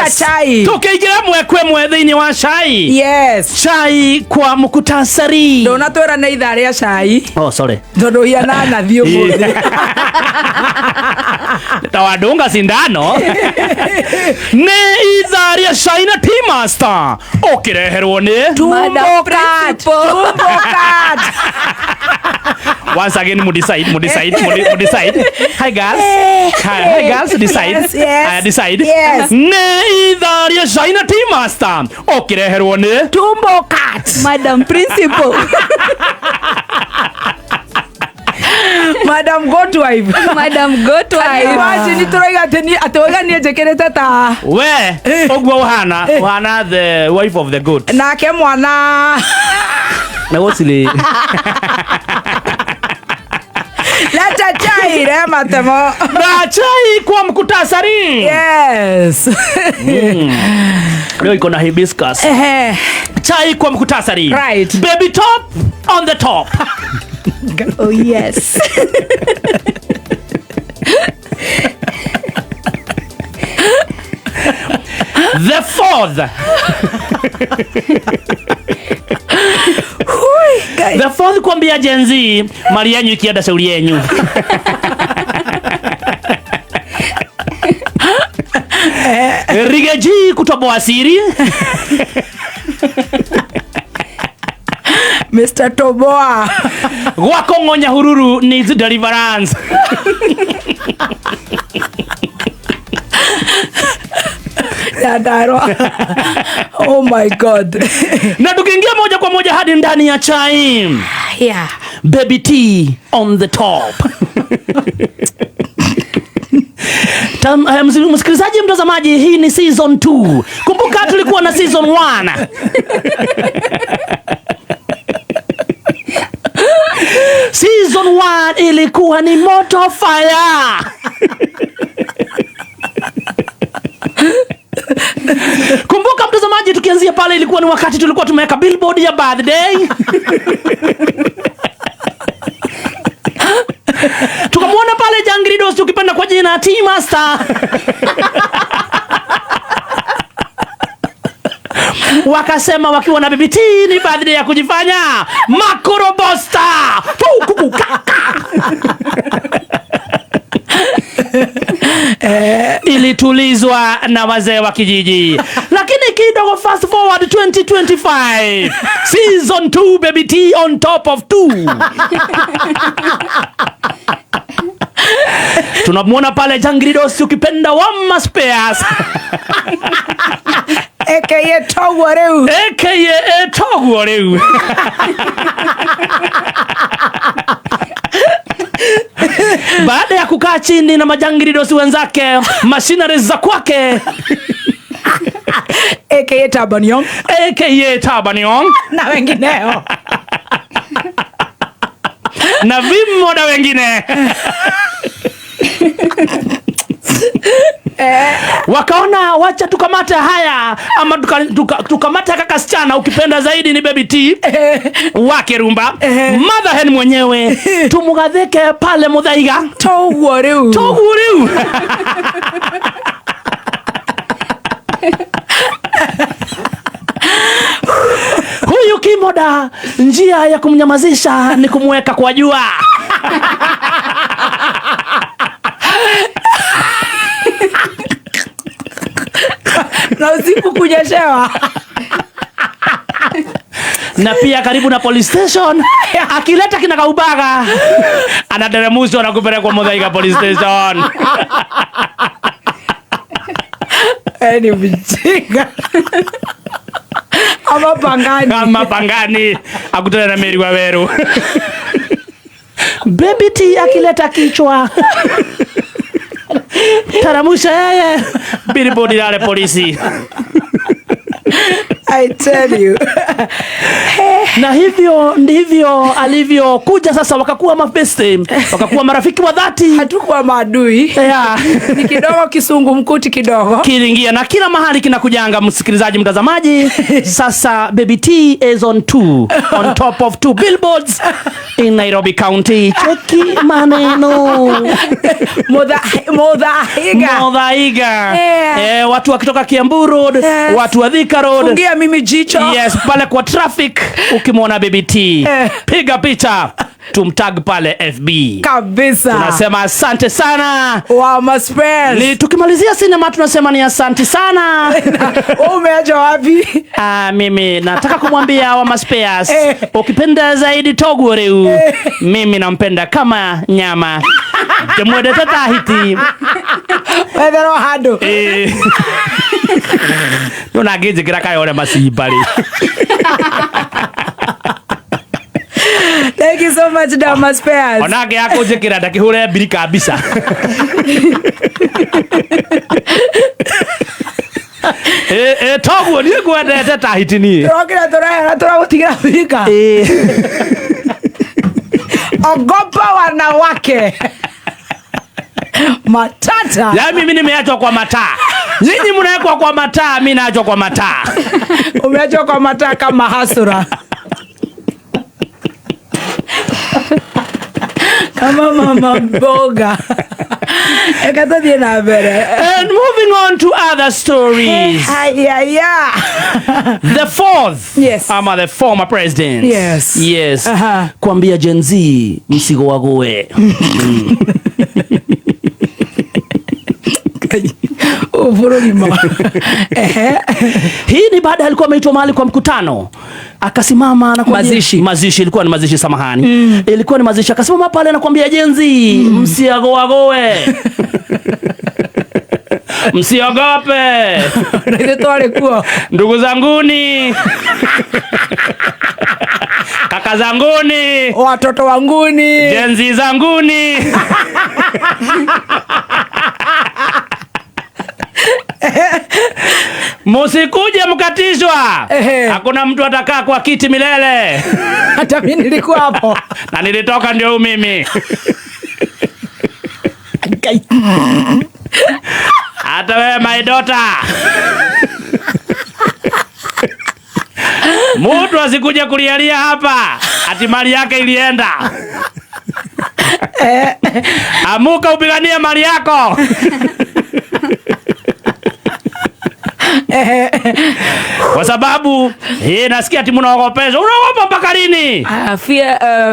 Yes. Chai. Tukiingira mwe kwa mwe thiini wa cai. Yes. Chai kwa mukutasari. Ndonatwĩra nĩ ithaa rĩa cai. Oh, sorry. Tondũ hiana nathi ũmũthĩ. Tawadunga sindano. Nĩ ithaa rĩa cai na Tea Master ũkĩreherwo nĩ Tumbo Madam cut. Principal. Tumbo cut. Once again, mudecide, mudecide, mudecide. Hi girls. Hi, hi girls, decide. Yes, yes. Decide. Yes. Nĩ ithaa rĩa cai na Tea Master ũkĩreherwo nĩ Tumbo cut. Madam Principal. Madam Goodwife. Madam Goodwife. Imagine tũroiga atĩ atĩ oiga niĩ njĩkĩrĩte ta we ũguo ũhana ũhana the wife of the goat. Nake mwana. Na gũtirĩ. Leta chai re matemo. Na chai kwa mkutasari. Yes. Leo iko na hibiscus. Ehe. Chai kwa mkutasari. Right. Baby top on the top. Oh yes. The fourth. Guys. The fourth kuambia Gen Z mali yenyu ikienda shauri yenyu. Rigaji kutoboa siri. Mr. Toboa. Gwako ngonya hururu needs deliverance. Nyandarua. Oh my God. Na tukiingia moja kwa moja hadi ndani ya chai. Yeah. Baby T on the top. Msikilizaji, mtazamaji, hii ni season 2. Kumbuka tulikuwa na season 1. Season 1 ilikuwa ni moto fire. Kumbuka mtazamaji, tukianzia pale ilikuwa ni wakati tulikuwa tumeweka billboard ya birthday. Tukamwona pale Jangridos tukipenda kwa jina Tea Master. Wakasema wakiwa na Baby T ni birthday ya kujifanya makorobosta. Fukukukaka. Ilitulizwa na wazee wa kijiji. Lakini kidogo fast forward 2025. Season 2 Baby T on top of 2. Tunamuona pale Jangridos ukipenda Wama Spares. AKA Toguo riu. AKA Toguo riu. Baada ya kukaa chini na majangridos wenzake, machineries za kwake. AKA Tabanion. AKA Tabanion. Na wengineo. Na vimo na wengine. Wakaona wacha tukamate haya ama tukamate kaka kasichana, ukipenda zaidi ni Baby T wake Rumba, Mother Hen mwenyewe, tumugathike pale Muthaiga. Toguo riu. Toguo riu. Huyu kimoda njia ya kumnyamazisha ni kumweka kwa jua. Na usiku kunyeshewa. Na pia karibu na police station, akileta kina kaubaga anateremshwa na kupelekwa Muthaiga police station. Ni mjinga. Ama pangani. Ama pangani. Akutana na Mary Waweru. Baby T akileta kichwa. Taramusha yeye. Billboard ile polisi. I tell you. Na hivyo ndivyo alivyokuja sasa, wakakuwa mabeste, wakakuwa marafiki wa dhati. Hatukuwa maadui. Ni kidogo kisungumkuti kidogo. Kilingia na kila mahali kinakujanga, msikilizaji, mtazamaji. Sasa Baby T is on top of two billboards in Nairobi County. Cheki maneno. Muthaiga. Muthaiga. Yeah. Watu wakitoka Kiambu Road, watu wa Thika Road. Fungia mimi jicho. Yes, pale kwa traffic ukimwona Baby T, piga picha, tumtag pale FB. Kabisa. Tunasema asante sana. Wow, my spares. Ni tukimalizia sinema tunasema ni asante sana. Umeacha wapi? Ah, mimi nataka kumwambia wa Maspears, ukipenda zaidi Togo reu, mimi nampenda kama nyama. Ndimwendete ta hiti. Wetherwo handu. Nona ngĩnjĩkĩra kayore macimba rĩ. Thank you so much, Dama Spares. Onake akũnjĩkĩra ndakĩhũre mbirika mbica. Toguo niĩ ngwendete ta hiti niĩ. Tũrokire tũrehera tũragũtigĩra mbirika. Ogopa wanawake. Matata. Ya mimi nimeachwa kwa mataa. Nyinyi mnawekwa kwa mataa, mimi naachwa kwa mataa. Umeachwa kwa mataa kama hasura. Kama mama mboga. Eka tuthiĩ na mbere. And moving on to other stories. Ayaya. The fourth. Yes. Ama the former president. Yes. Yes. Aha. Kuambia Gen Z msigoagoe. Bũrũri ma. Ehe. Hii ni baada alikuwa ameitwa mahali kwa mkutano. Akasimama na kuambia Mazishi. Mazishi, ilikuwa ni mazishi, samahani. Ilikuwa ni mazishi. Akasimama pale na kuambia Gen Z, msiagoagoe. Msiogope. Na ithuĩ twarĩ kuo. Ndugu zanguni. Kaka zanguni. Watoto wanguni. Gen Z zanguni. Musikuje mkatishwa. Hakuna mtu atakaa kwa kiti milele. Hata mimi nilikuwa hapo. Na nilitoka ndio mimi. Hata wewe my daughter. Mtu asikuje kulialia hapa ati mali yake ilienda. Amuka upiganie mali yako. Kwa sababu hii nasikia ati mnaogopeshwa. Unaogopa mpaka lini?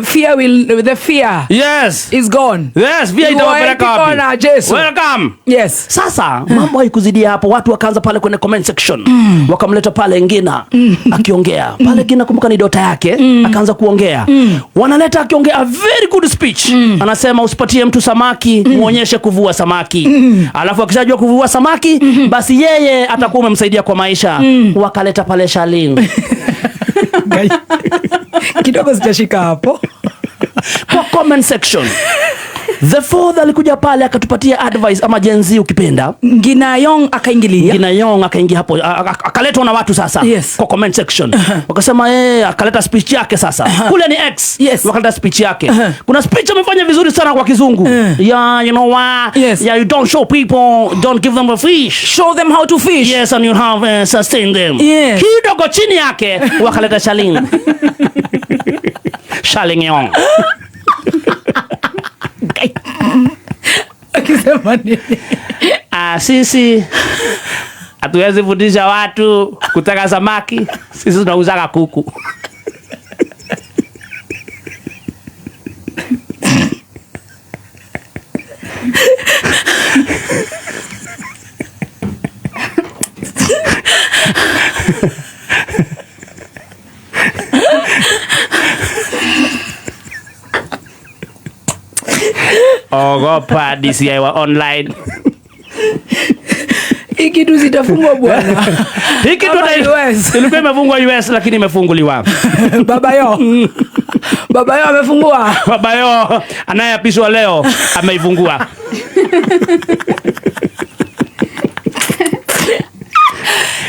Fear will, the fear Yes. is gone. Yes, fear You itawapeleka are wapi? gone, Jesu. Welcome. Yes. Sasa mambo haikuzidia hapo, watu wakaanza pale kwenye comment section. Wakamleta pale Ngina akiongea. Pale Ngina, kumbuka ni dota yake, akaanza kuongea. Wanaleta akiongea a very good speech. Anasema usipatie mtu samaki, muonyeshe kuvua samaki. Alafu akishajua kuvua samaki, basi yeye atakuwa umemsaidia kwa maisha. Wakaleta pale Shalin. Kidogo sijashika hapo. Kwa comment section. The fourth alikuja pale akatupatia advice ama Gen Z ukipenda. Ngina Yong akaingilia. Ngina Yong akaingia hapo, akaletwa na watu sasa. Yes. Kwa comment section. Wakasema akaleta speech yake sasa. Kule ni X. Yes. Wakaleta speech yake. Kuna speech amefanya vizuri sana kwa kizungu. Yeah, you know what? Yes. Yeah, you don't show people, don't give them a fish. Show them how to fish. Yes, and you have sustain them. Yes. Kidogo chini yake wakaleta Shalin. Shalin Yong. Akisema nini? Sisi hatuwezi fundisha watu kutaka samaki, sisi tunauzaga kuku. Ogopa DCI wa online. Hii kitu zitafungwa bwana. Hii kitu Kama US. ilikuwa imefungwa US lakini imefunguliwa. Baba yo. Baba yo amefungua. Baba yo anayeapishwa leo ameifungua.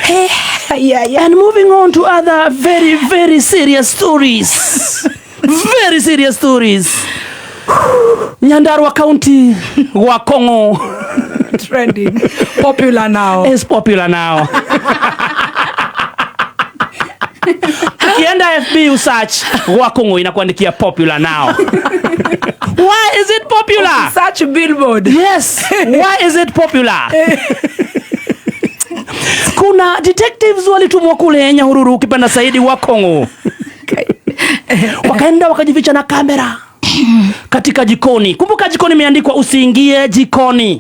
Hey, yeah, yeah. And moving Moving on to other very very serious stories. Very serious stories. Nyandarua County, Wakongo Trending. Popular now. Is popular now. Ukienda FB usearch Wakongo, inakuandikia popular now. Why is it popular? Search billboard. Yes. Why is it popular? Kuna detectives walitumwa kule Nyahururu, ukipenda Saidi Wakongo. Wakaenda wakajificha na kamera katika jikoni. Kumbuka jikoni imeandikwa usiingie jikoni.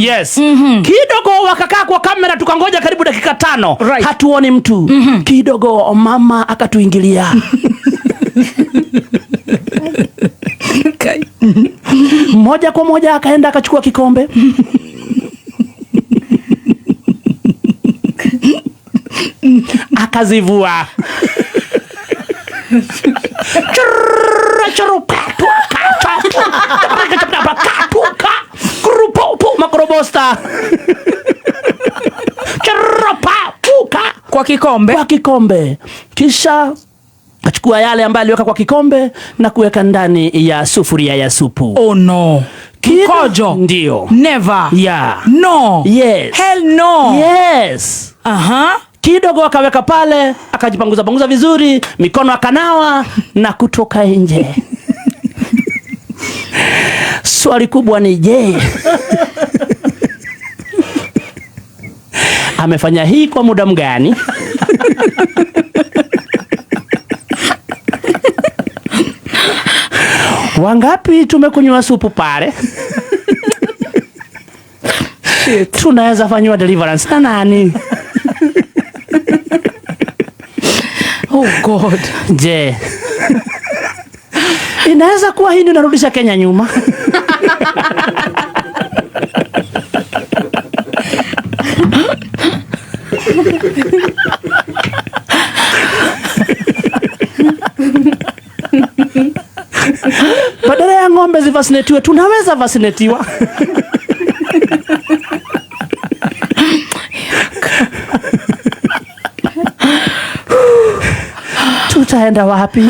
Yes. Kidogo wakakaa kwa kamera, tukangoja karibu dakika 5. Hatuoni mtu. Kidogo mama akatuingilia. Moja kwa moja akaenda akachukua kikombe. Akazivua. Churu, pa, tu, ka, cha, tu, pa, ka, tu, ka, kru, po, po, makorobosta. Churu, pa, pu, ka. Kwa kikombe? Kwa kikombe. Kisha achukua yale ambayo aliweka kwa kikombe na kuweka ndani ya sufuria ya supu. Oh no. Mkojo. Ndio. Never. Yeah. No. Yes. Hell no. Yes. Aha. Kidogo akaweka pale, akajipanguza panguza vizuri, mikono akanawa na kutoka nje. Swali kubwa ni je, amefanya hii kwa muda mgani? Wangapi tumekunywa supu pale? Shit. Tunaweza fanyiwa deliverance na nani? Oh God. Je, inaweza kuwa hii ndio inarudisha Kenya nyuma? Badala ya ng'ombe zivaccinatiwe, tunaweza vaccinatiwa. Tutaenda wapi?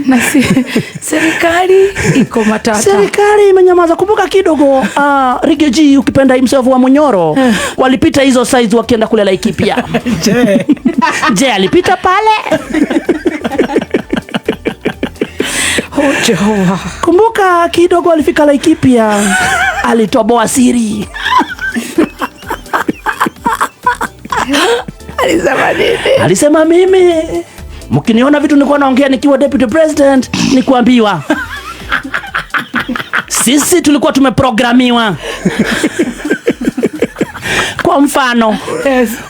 Na serikali iko matata. Serikali imenyamaza. Kumbuka kidogo, Riggy G, ukipenda himself wa Munyoro, walipita hizo size wakienda kule Laikipia. Je. Je, alipita pale? Oh, Jehova. Kumbuka kidogo alifika Laikipia, alitoboa siri. Alisema nini? Alisema mimi mkiniona vitu nilikuwa naongea nikiwa deputy president ni kuambiwa. Sisi tulikuwa tumeprogramiwa. Kwa mfano,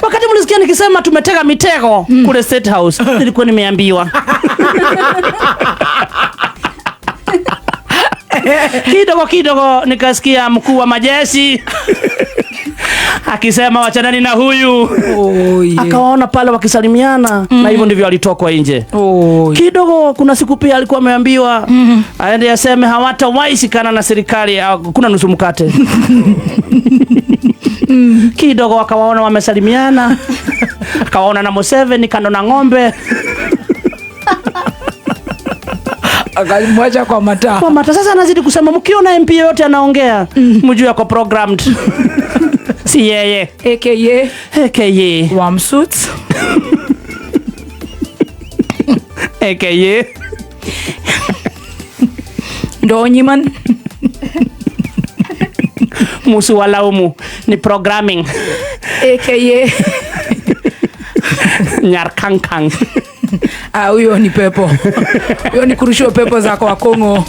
wakati mlisikia nikisema tumetega mitego kule State House, nilikuwa nimeambiwa. Kidogo kidogo nikasikia mkuu wa majeshi akisema wachanani na huyu. Oh, yeah. Akawaona pale wakisalimiana, na hivyo ndivyo alitokwa nje. Oh, yeah. Kidogo kuna siku pia alikuwa ameambiwa aende aseme hawatawahi shikana na serikali, kuna nusu mkate. Kidogo akawaona wamesalimiana, akawaona na Museveni kando na ng'ombe. Akamwacha kwa mataa. Kwa mataa. Sasa anazidi kusema mkiona MP yote anaongea, mjue ako programmed. Si yeye. AKA. AKA. Wamsuit. AKA. Ndonyiman. Musu walaumu ni programming. AKA. Nyarkankang. Ah, huyo ni pepo. Huyo ni kurushiwa pepo za kwa Kongo.